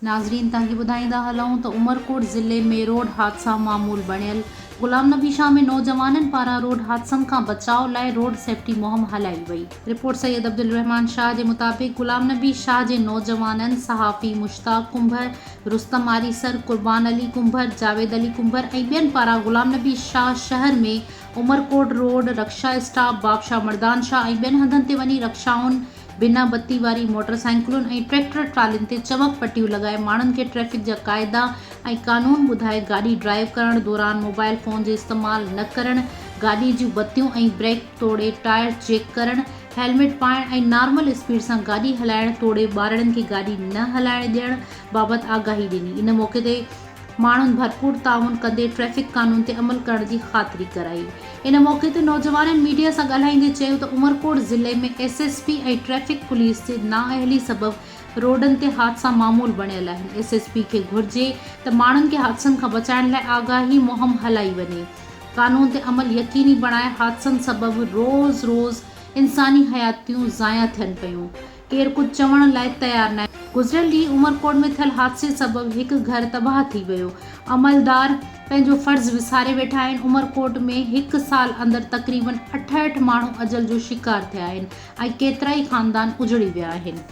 ناظرين توهان کي ٻڌائيندا هلون ته عمرڪوٽ ضلعي ۾ روڊ حادثا معمول بڻيل، غلام نبي شاهه ۾ نوجوانن پاران روڊ حادثن کان بچاء لاء روڊ سيفٽي مهم هلائي وئي. رپورٽ سيد عبدالرحمان شاهه جي مطابق غلام نبي شاهه جي نوجوانن صحافي مشتاق ڪنڀر، رستم آريسر، قربان علي ڪنڀر، جاويد علي ڪنڀر ۽ ٻين پاران غلام نبي شاهه شهر ۾ عمرڪوٽ روڊ، رڪشا اسٽاپ، باب شاهه مردان شاهه ۽ ٻين هنڌن تي وڃي رڪشائن، بنا بتي واري موٽر سائيڪلن ۽ ٽريڪٽر ٽرالين تي چمڪ پٽيون لڳائي ماڻهن کي ٽريفڪ جا قاعدا ۽ قانون ٻڌائي گاڏي ڊرائيو ڪرڻ دوران موبائل فون جو استعمال نه ڪرڻ، گاڏي جون بتيون ۽ بريڪ توڙي ٽائر چيڪ ڪرڻ، هيلميٽ پائڻ ۽ نارمل اسپيڊ سان گاڏي هلائڻ توڙي ٻارڙن کي گاڏي نه هلائڻ ڏيڻ بابت آگاهي ڏني. ان موقعي تي ماڻهن ڀرپور تعاون ڪندي ٽريفڪ قانون تي عمل ڪرڻ جي خاطري ڪرائي. ان موقعي تي نوجوانن ميڊيا سان ڳالهائيندي چيو ته عمرڪوٽ ضلعي ۾ S S P ۽ traffic police جي نااهلي سبب روڊن تي حادثا معمول بڻيل آهن، ايس ايس پي کي گهرجي ته ماڻهن کي حادثن کان بچائڻ لاء آگاهي مهم هلائي وڃي، قانون تي عمل يقيني بڻائي حادثن سبب روز روز انساني حياتيون ضايع ٿين پيون. ڪير ڪجهه چوڻ لاء تيار ناهي. گذريل ڏينهن عمرڪوٽ ۾ ٿيل حادثي سبب هڪ گهر تباهه ٿي ويو. عملدار پنهنجو فرض وساري ويٺا آهن. عمرڪوٽ ۾ هڪ سال اندر تقريبن 68 ماڻهو اجل جو شڪار ٿيا آهن ۽ ڪيترائي خاندان اجڙي ويا آهن.